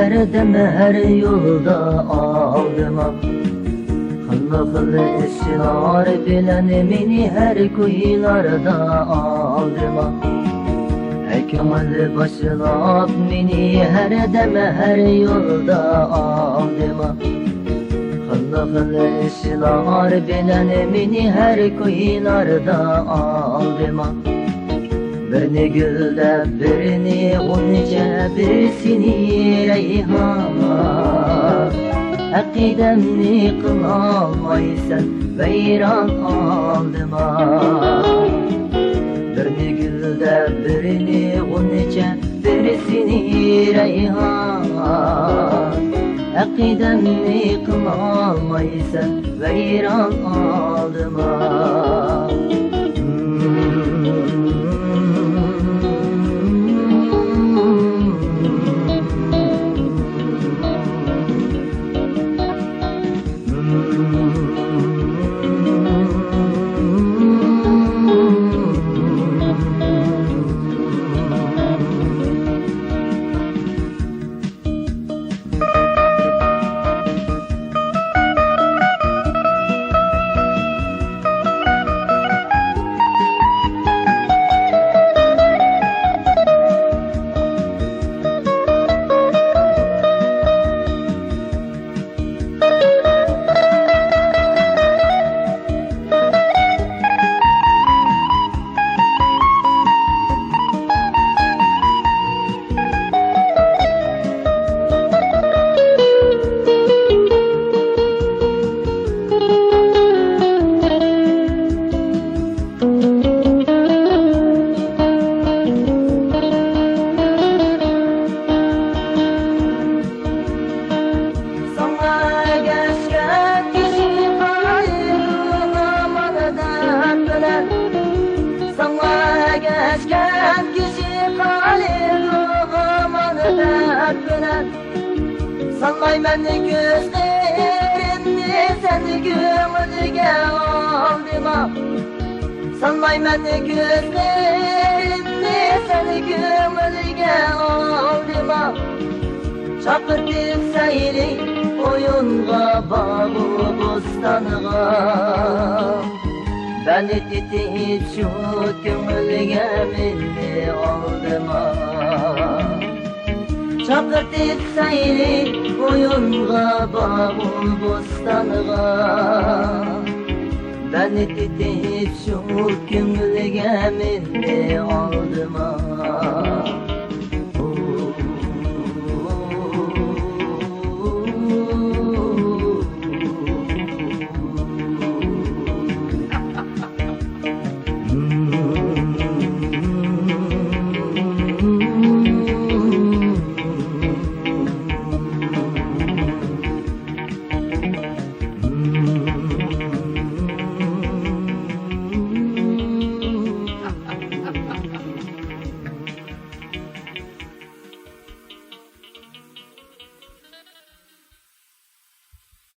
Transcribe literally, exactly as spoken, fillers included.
ھەردەم ھەر يولدا ئالدىما. خىلمۇ خىل ئىشلار بىلەن مېنى ھەر كويلاردا ئالدىما. ھەر كۆڭۈل باشلاپ مېنى ھەردەم ھەر يولدا ئالدىما. خىلمۇ خىل ئىشلار بىلەن مېنى ھەر كويلاردا ئالدىما. بىرنى گۈل دەپ، بىرنى غۇنچە، بىرسىنى رەيھان. ئەقىدەمنى قىلالمايسەن ۋەيران ئالدىما. بىرنى گۈل دەپ، بىرنى غۇنچە، بىرسىنى رەيھان. ئەقىدەمنى قىلالمايسەن ۋەيران ئالدىما. ساڭا ئەگەشكەن كىشى قالىدۇ ھامان دەرد بىلەن. ساڭا ئەگەشكەن كىشى قالىدۇ ھامان دەرد بىلەن. سالمايمەن كۆز قىرىمنى سەن كۆڭۈلگە ئالدىما. سالمايمەن كۆزلىرىمنى سەن كۆڭۈلگە ئالدىما. چاقىرتىپ سەيلى ئويۇنغا، باغۇ بوستانغا. بەنت ئېتىپ شۇ كۆڭۈلگە مېنى ئالدىما. چاقىرتىپ سەيلى ئويۇنغا، باغۇ بوستانغا. بەنت ئېتىپ شۇ كۆڭۈلگە مېنى ئالدىما.